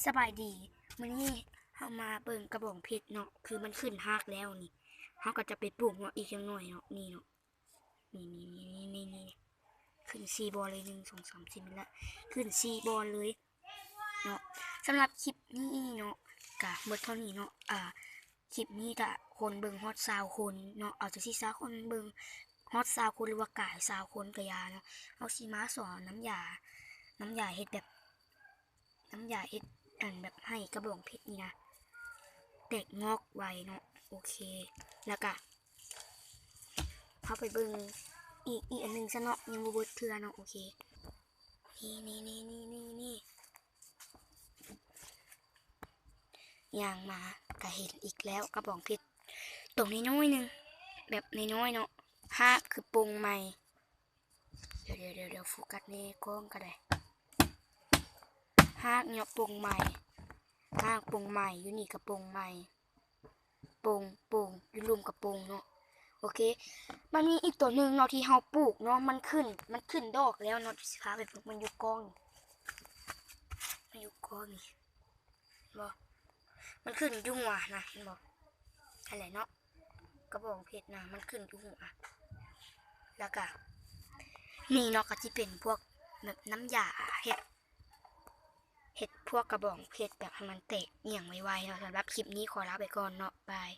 ສະບາຍດີ ມື້ນີ້ເຮົາມາເບິ່ງກະບອງເພັດເນາະ ຄືມັນຂຶ້ນຮາກແລ້ວນີ້ ເຮົາກໍຈະໄປປູກເນາະ ອີກຈັກໜ່ອຍເນາະ ນີ້ເນາະ ນີ້ໆໆໆ ຂຶ້ນສີ່ບ່ອນເລີຍ ໜຶ່ງ ສອງ ສາມ ສີ່ ແມ່ນລະ ຂຶ້ນສີ່ບ່ອນເລີຍເນາະ. ສຳລັບຄລິບນີ້ເນາະ ກະໝົດເທົ່ານີ້ເນາະ ອາ ຄລິບນີ້ກະຄົນເບິ່ງຮອດຊາວຄົນເນາະ ເອົາຈັ່ງຊີ້ຊະ ຄົນເບິ່ງຮອດຊາວຄົນ ຫຼືວ່າກາຍຊາວຄົນກະຢ່າເນາະ ເຮົາຊິມາສອນນ້ຳຢາ ນ້ຳຢາເຮັດແບບ ນ້ຳຢາເຮັດ ອັນແບບໃຫ້ກະບອງເພັດນີ້ນະ ແຕກງອກໄວເນາະ ໂອເຄ ແລ້ວກະ ເຮົາໄປເບິ່ງອີກ ອີກອັນໜຶ່ງຊະເນາະ ຍັງບໍ່ເບິດເທື່ອເນາະ ໂອເຄ ນີ້ໆໆໆໆ ຍ່າງມາກະເຫັນອີກແລ້ວ ກະບອງເພັດໂຕນ້ອຍໆໜຶ່ງ ແບບນ້ອຍໆເນາະ ຮາກຄືປົ່ງໃໝ່ ດຽວໆໆ ໂຟກັສໃນກ້ອງກໍໄດ້ ຮາກເນາະປົ່ງໃໝ່ ຮາກປົ່ງໃໝ່ ຢູ່ນີ້ກະປົ່ງໃໝ່ ປົ່ງ ປົ່ງ ຢູ່ລຸ່ມກະປົ່ງເນາະ ໂອເຄ ມັນມີອີກໂຕໜຶ່ງເນາະ ທີ່ເຮົາປູກເນາະ ມັນຂຶ້ນ ມັນຂຶ້ນດອກແລ້ວເນາະ ຊິພາໄປເບິ່ງ ມັນຢູ່ກ້ອງ ມັນຢູ່ກ້ອງນີ້ ເຫັນບໍ່ ມັນຂຶ້ນຢູ່ຫົວນະ ເຫັນບໍ່ ຫັ້ນແຫຼະເນາະ ກະບອງເພັດນະ ມັນຂຶ້ນຢູ່ຫົວ ແລ້ວກະ ນີ້ເນາະ ກະຊິເປັນພວກແບບນ້ຳຢາເຮັດ ເຮັດພວກກະບອງເພັດແບບໃຫ້ມັນແຕກອີ່ຫຍັງໄວໆເນາະ. ສຳລັບຄລິບນີ້ຂໍລາໄປກ່ອນເນາະ ບາຍ.